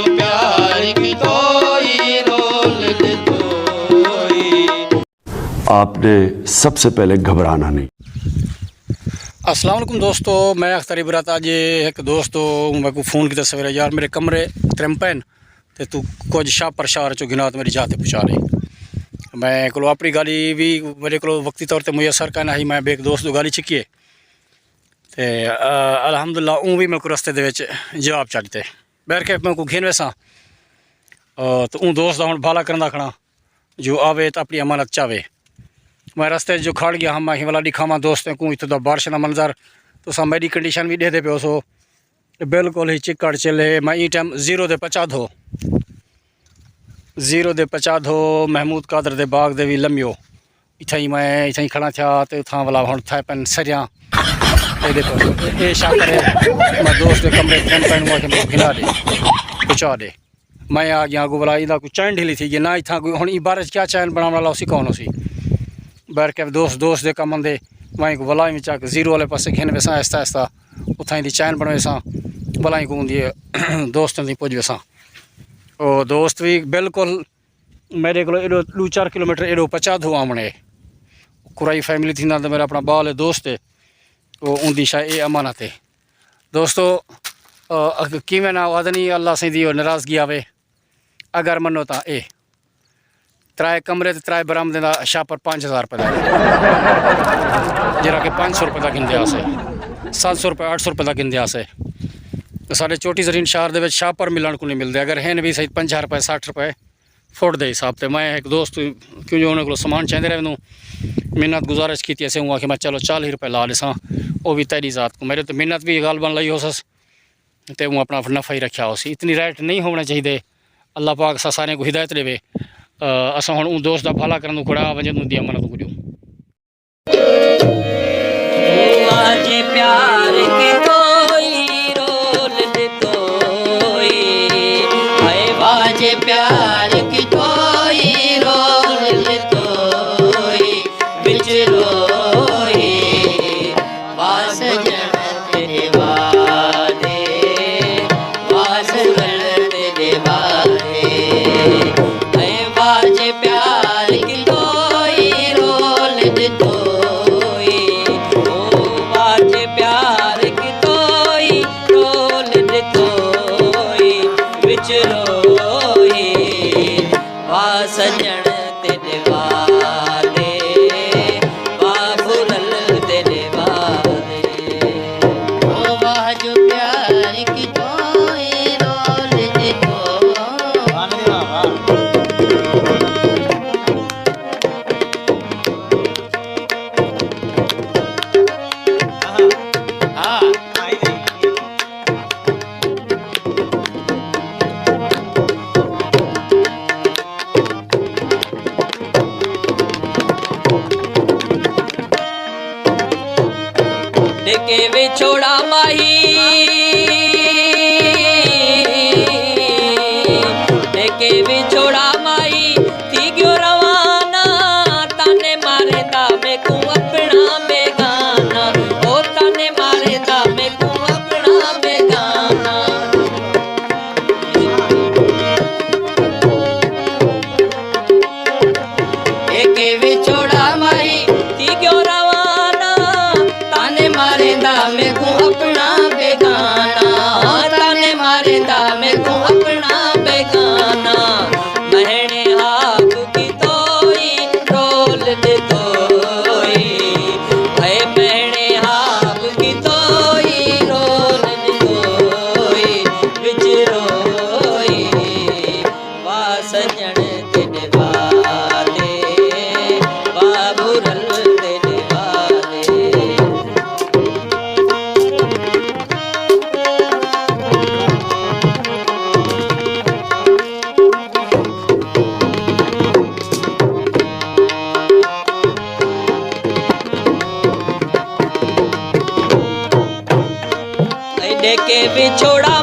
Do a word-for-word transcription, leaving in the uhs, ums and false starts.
پیار کیتوئی رول ݙتوئی۔ آپ نے سب سے پہلے گھبرانا نہیں۔ السلام علیکم دوستو، میں اختر عبرت۔ اڄ ہک دوست میکوں فون کیتا سویرے، یار میرے کمرے ترمپن تے تو کچھ شاپر شہر چوں گھنا تے میری جاہ تے پہنچا ݙے۔ میں کولو اپݨی گاݙی وی میرے کولو وقتی طور تے میسر کائنا ہئی، میں ٻئے ہک دوست توں گاݙی چکی ہے تے، آ، الحمدللہ اوں وی میکوں رستے دے وچ جواب چا ݙتے۔ بہرکیف میکوں گھن ویساں، آ، تے اوں دوست دا ہݨ بھالا کرندا کھڑاں جو آوے تے اپݨی امانت چاوے۔ میں رستے جو کھڑ ڳیا ہم، میں ولا ݙکھاواں دوستیں کوں اتھوں دا بارش دا منظر، تساں میری کنڈیشن وی ݙیہدے پئے ہوسو۔ بالکل ہی چکڑ چل ہے۔ میں ایں ٹائم زیرو دے پچا دھو، زیرو دے پچا دھو محمود قادر دے باغ دے وی لمیو۔ اتھاں ہی میں اتھاں ہی کھڑا تھیا تے اتھاں والا ہݨ تھائے پن سریاں۔ اے ݙیکھو، اے شاپر ہے۔ میں دوست دے کمرے تھن پن ہوا کہ میکوں گھنا ݙے، پہنچا ݙے۔ میں آ ڳیا اڳوں، ولا ایندا کوئی چین ڈھیلی تھی ڳئی نہ، اتھاں کوئی ہݨ ایں بارش کیا چین بݨاوݨ والا ہوسی، کون ہوسی؟ بہرکیف دوست دوست دے کم آندے۔ میں کوں ولا میں چا کے زیرو والے پاسے گھن ویساں آہستہ آہستہ، اتھاں دی چین بݨویساں، ولا کوں دی دوستاں دی پڄ ویساں۔ او دوست وی بالکل میرے کولو ایݙو ݙو چار کلومیٹر ایݙو پچا دھو آوݨے۔ کرائی فیملی تھیندا تے میرا اپݨا ٻال ہے، دوست ہے، او اوندی شاہ اے امانت ہے۔ دوستو، آ، اگ-، کیویں نہ آدھنی، اللہ سائیں دی او ناراضگی آوے۔ اگر منو تاں اے ترائے کمرے تے ترائے برآمدیں دا شاپر پنج ہزار روپے دا ہے۔ جیڑھا کہ پنج سو روپے دا گھندے آسے، ست سو روپے، اٹھ سو روپے دا گھندے آسے۔ ساݙے چوٹی زرین شہر دے وچ شاپر ملݨ کوں نہیں ملدے، اگر ہن وی صحیح پنجاہ روپے، سٹھ روپے فٹ دے حساب تے۔ میں ہک دوست کیوں جو انہاں کولوں سامان چاہندے رہے، انہوں منت گزارش کیتی، اسے اوں آکھیا میں چلو چالیہہ روپے لا ݙیساں، او وی تیݙی ذات کوں۔ میرے تے منت وی غالباً لئی ہوسس تے اوں اپݨا نفع ہی رکھیا ہوسی۔ اتنی ریٹ نہیں ہووݨے چاہیدے۔ اللہ پاک اساں ساریں کوں ہدایت ݙیوے۔ آ، اساں ہݨ اوں دوست دا بھلا کرݨ کوں کھڑا ونڄے، اوں دی امانت کوں ݙیوں۔ واجے پیار کیتوئی رول ݙتوئی، ہائے واجے پیار کیتوئی رول ݙتوئی، وچ روئی، وا سڄݨ تیݙے وعدے، وا سڄݨ تیݙے وعدے۔ اے واجے پیار کیتوئی رول ݙتوئی، او واجے پیار کیتوئی رول ݙتوئی، وچ روئی، وا سڄݨ تیݙے وعدے، وا بھرل تیݙے وعدے۔ او واہ جو پیار کیتوئی رول ݙتو۔ ہاں۔ ݙیکھے وچھوڑا ماہی، ݙیکھے وچھوڑا ماہی، تھی ڳیو روانہ، تانے ماریندا میکوں اپݨا بیگانہ، او تانے ماریندا میکوں اپݨا بیگانہ۔ ایکے وچھوڑا ماہی تھی ڳیو روانہ، تانے ماریندا میکوں اپݨا بیگانہ، تانے ماریندا میکوں اپݨا بیگانہ۔ مہݨے آپ کیتوئی رول ݙتوئی، اے مہݨے آپ کیتوئی رول ݙتوئی، وچ روئی، وا سڄݨ تیݙے وعدے، وا بھرل تیݙے وعدے۔ ݙیکھے وچھوڑا